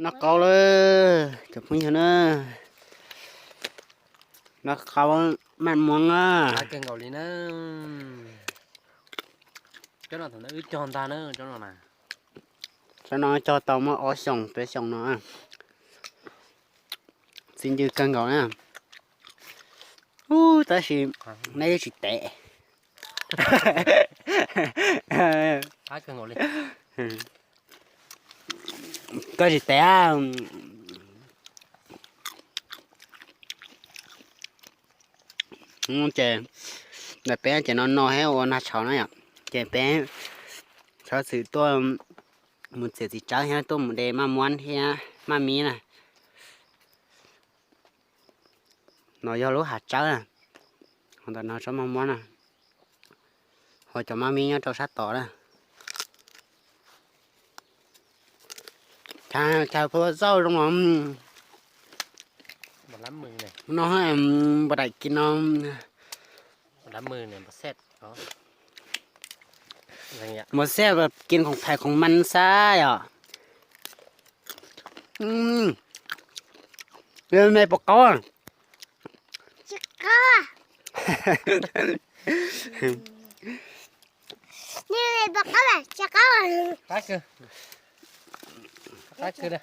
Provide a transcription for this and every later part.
Noj qaub lawm cov phooj ywg na. Noj qaub maj muab na. Qab kawg nkaus li na. Cov no thaum ntawd wb cog ntag na, cov no na. Cov no cog tau muaj ob xyoos peb xyoos no. Txi ncw kawg nkaus na. Ub, tab sis neb tsis tev. Qab kawg nkaus li. Koj tsis tev. Ces ntawm peb ces no no thiab ua nag tshauv na yom. Ces peb txhob txwm tuaj mus txiav txiv tsawb thiab tuaj mus de maj muab thiab maj mib na. No yog lub hav tsawb na. Ho ntawm no tsob maj muab na. Ho cov maj mib nyob rau sab tod na. Chaw pha zauj zoo os. No npua daim kis no. Mos xej kis khoom phais khoom man xab yom. Me puas qaub? Tsis qaub. Qab kawg. Qab kawg li.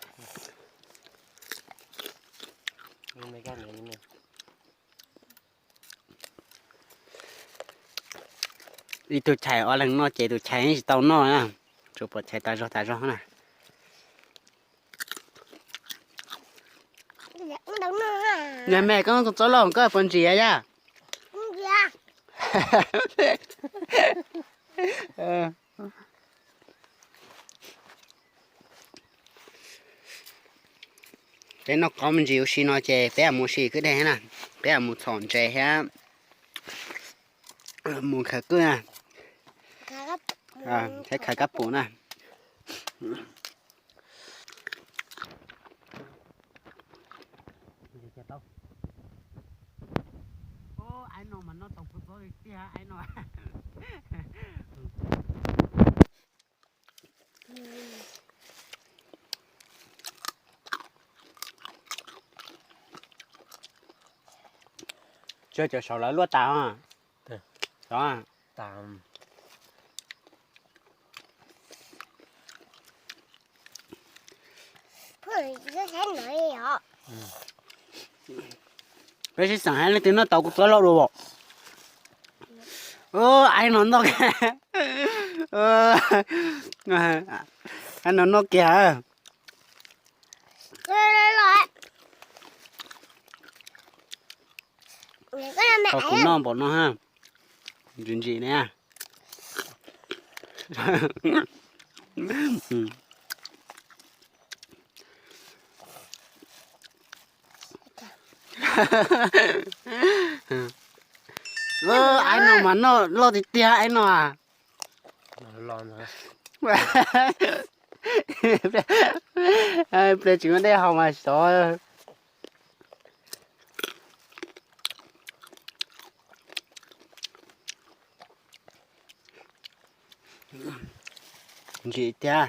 Ib tug chais ob leeg noj ces tus chais tsis tau noj na. Tsuas pom chais tas zog tas zog na. Yog me koj tus txob loj koj puas ntsim yaj? Peb noj qaub me ntsis ua si no ces peb mus ua si kwj deg na. Peb mus txhom ntses thiab mus khaws kwj na. Thiab khaws kab pum na. Aiv no mas noj tau kua txob li tiag aiv no. Tsuas cov saud lawv luaj tas. Peb sib xeem hais leej twg noj tau kuv txob loj dua. Aiv no noj, aiv no noj kiag. Kuv noj npaum no, ntsim ntsim ne. Aiv no mas noj loj tiag tiag aiv no. Pliag tsis muaj dej haus mas xyov. Ntsim tiag,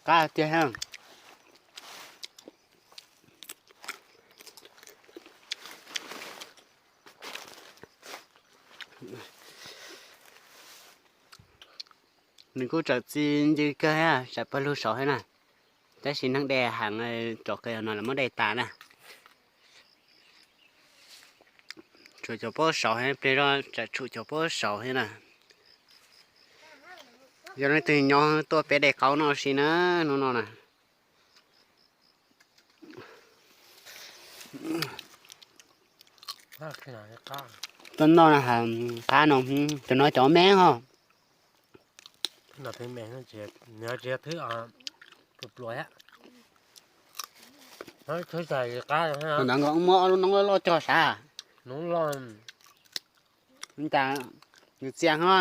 qab tiag. Nws kuj txawm txi ncw kawg, tsam pawg lug saud thiab na. Tab sis neeg de heev, tsom qe no lawv muab de tas na. Tshuav cov pob saud thiab, pliag zog tsam tshuav cov pob saud thiab na. Yog leej twg nyob tuaj peb de qaub noj si na, hnub no na. Tuaj noj na, qab no, cov no cov me ho. Ntawd nkawd muab ob lub noob loj loj cog sav. Cas nws txias ho.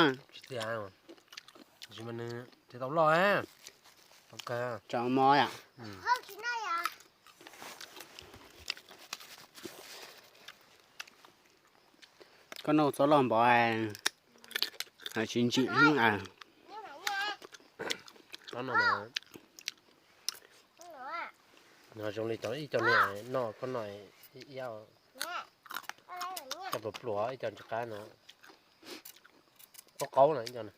Tsis tau loj. Tsom mov yom. Koj noj txob loj npaum, tsis ntsim hnub. No zoo li cov ib co niag noj koj noj ib yam, cov pluas pluas ib co ntsis qab no, qaub qaub no ib co no.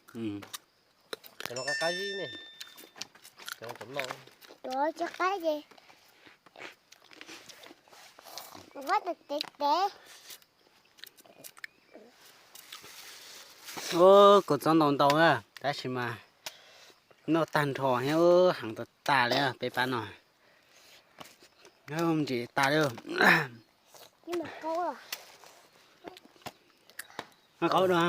Cov no qab qab zib ne, cov no cov loj. Cov qab ces vaj tev tev. Ub, kua txob ntau ntau na, tab sis mas noj tag nrho thiab heev tas tas li peb pab no. Ntsis tas li. Qaub dua.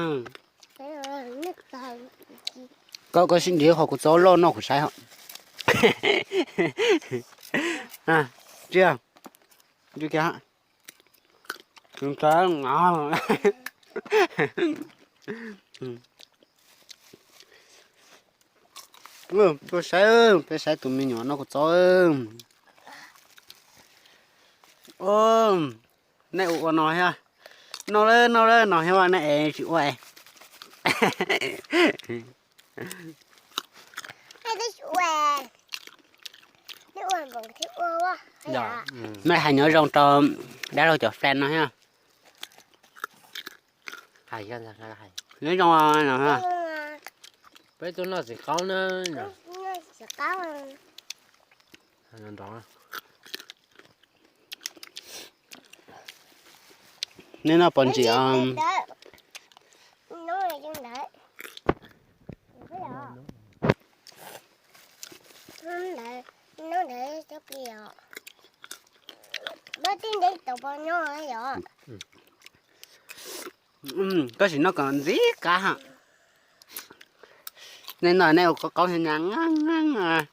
Koj koj sib nrhiav qhov kua txob loj noj kuv saib hos. Tsis, tsis kiag. Tuaj saib, peb saib tus me nyuam noj kua txob. Nej ua ua no thiab, noj lawm noj lawm no thiab nej es tsis ua. Nej hais nyob zoo rau dab laug cov fan no thiab. Nyob zoo no, peb tuaj noj txiv qaub na. Nej noj pom ntsis os. Koj sim noj kom ntxim qab ha. Nej noj nej ua qaub qaub nyab nyab.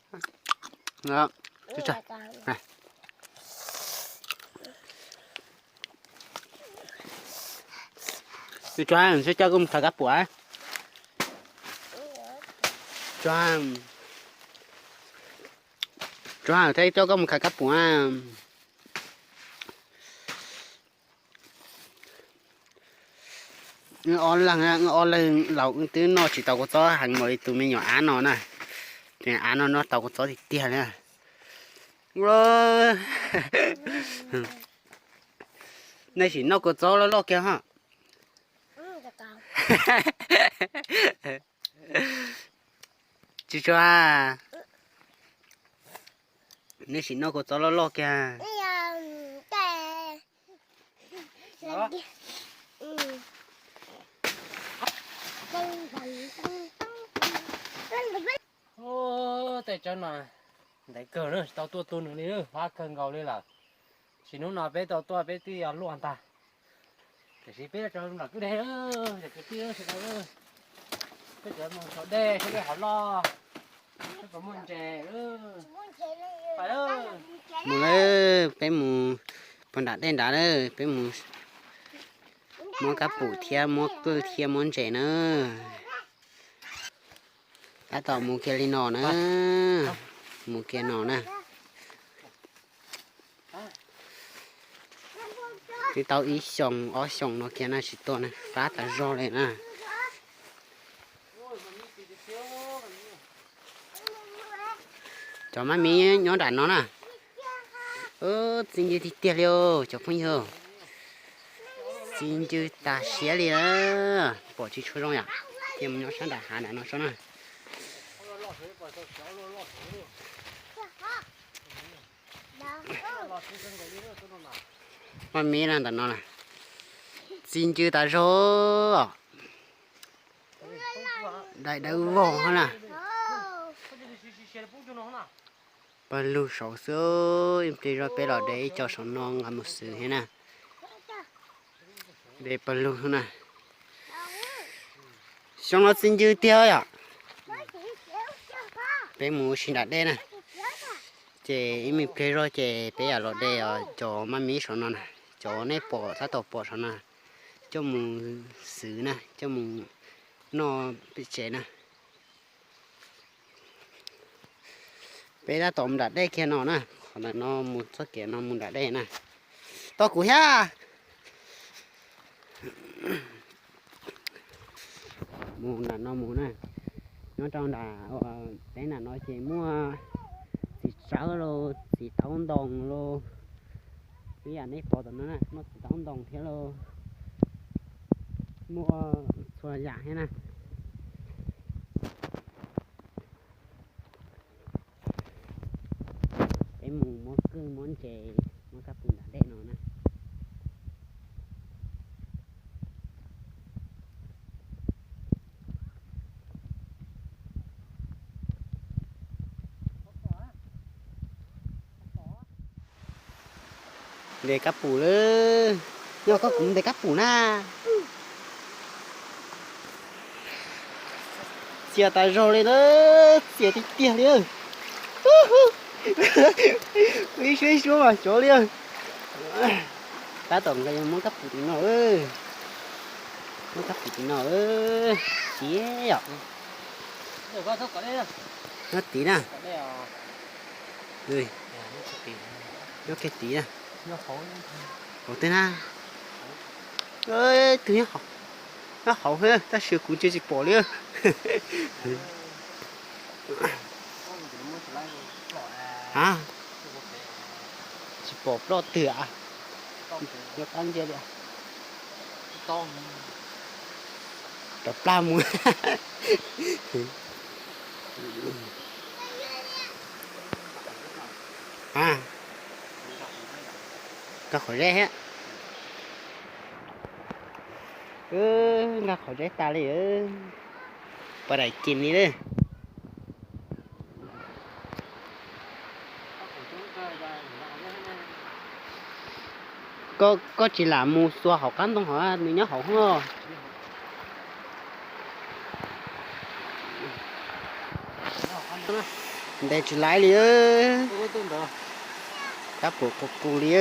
Tsuag, tsuag thiab coj koj mus khaws kab puam. Tsuag, tsuag thiab coj koj mus khaws kab puam. Wb ob leeg, wb ob leeg laus wb twb noj tsis tau kua txob heev npaum li tus me nyuam av no na. Tus av no noj tau kua txob tiag tiag li. Nej sim noj kua txob loj loj kiag ha. Tsis tsuag, nej sim noj kua txob loj loj kiag. Tej tsawb no ntev kawg na, tsis tau tuaj tua nws li, fab kawg nkaus li lawm. Sim hnub no peb tau tuaj peb twb yog luaj ntag. Tiam sis peb rau nram kwj deg, kwv tij sawv daws, peb cov mus saum dej saum dej hov loj, peb puas muaj ntses. Mus lawm, peb mus puag nram dej nrad lawm, peb mus muab kab pum thiab muab kwj thiab muab ntses na. Tab tom mus kiag li no na, mus kiag no na. Twb tau ib xyoos ob xyoos no kiag na tsis tuaj na, fab tas zog li na. Cov mab miv nyob nram no na. Txi ncw tiag tiag li os cov phooj ywg. Txi ncw tas siab li na. Pom tsis tshua zoo yom. Cia mus nyob sab nram hav nram no tso na. Mab miv na ntawm no na. Txi ncw tas zog. Daim dawb vog na. Pawg lug saud xwb, ib pliag zog peb los de ib co saum no nqa mus xwb thiab na. De pawg lug na. Xyoo no txi ncw tiag yom. Peb mus ua si nram dej na. Ces ib me pliag zog ces peb yam los de cov mab miv saum no na. Cov nej pom tab tom pom saum no. Coj mus xwb na, coj mus noj pem tsev na. Peb tab tom mus nram dej kiag no na, qhov ntawm no mus txoj kev no mus nram dej na. Tos kuv thiab. Mus nram no mus na, nyob rau nram teb nram no ces muaj txiv txiv tsawb los, txiv taub ntoo los, ib yam nej pom tom no na, muaj txiv taub ntoo thiab los, muaj txhua yam thiab na. Peb mus muab kwj muab ntses muab kab pus nram dej no na. Ntes kab pus lawm. Yog koj kuv ntes kab pus na. Txias tas zog li na, txias tiag tiag li. Ib suab ib suab mas xyov li. Tab tom nkawd yuav muab kab pus tim no, muab kab pus tim no, tiag yom. Nyob tid na. Nyob kiag tid na. Hauv twg na? Twg nyob hauv, tab sis kuv ntsia tsis pom li. A, tsis pom ploj twg a. Nyob qab ntsia li. Rov plag mus. A, nkag qhov zeb thiab. Nkag qhov zeb tas li. Pom daim cim li lawm. Koj tsis lam mus xuas hauv qab ntoo hov, nws nyob hauv hov. Ntes tsis laib li. Kab pus qus qus li.